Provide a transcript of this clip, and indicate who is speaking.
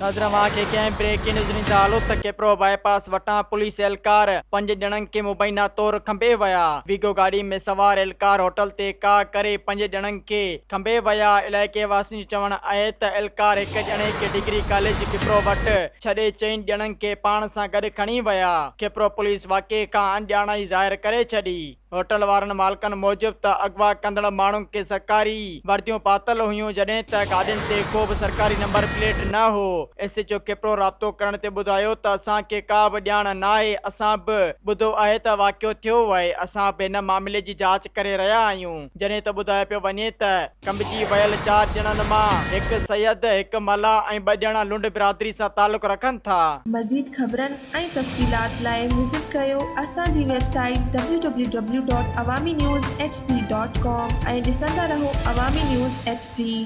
Speaker 1: ناظر اوهان کي ڪنهن بريڪنگ نيوز ڏيندا هلو ته کپرو باء پاس وٽان پوليس اهلڪار پنج ڄڻن کي مبينا طور کنڀي ويا. ويگو گاڏي ۾ سوار اهلڪار هوٽل تي ڪاهه ڪري پنج ڄڻن کي کنڀي ويا. علائقي واسين جو چوڻ آهي ته اهلڪار هڪ ڄڻي کي ڊگري ڪاليج کپرو وٽ ڇڏي چئن ڄڻن کي پاڻ سان گڏ کڻي ويا. کپرو پوليس واقعي کان اڻڄاڻائي ظاهر ڪري ڇڏي. هوٽل وارن مالڪن موجب ته اغوا ڪندڙ ماڻهن کي سرڪاري ورديون پاتل هيون جڏهن ته گاڏين تي ڪو به سرڪاري نمبر پليٽ نه هو. ايس ايڇ او کپرو رابطو ڪرڻ تي ٻڌايو ته اسان کي ڪا به ڄاڻ ناهي اسان به ٻڌو آهي ته واقعو ٿيو آهي اسان به هن معاملي جي جاچ ڪري رهيا آهيون جڏهن ته ٻڌايو پيو وڃي ته کنڀجي ويل چار ڄڻن مان هڪ سيد، هڪ ملاح ۽ ٻه ڄڻا لنڊ برادري سان تعلق رکن ٿا.
Speaker 2: مزيد خبرن ۽ تفصيلات لاء وزٽ ڪريو اسان جي website W W W dot Awami news H D dot com ۽ ڏسندا رهو عوامي نيوز ايڇ ڊي.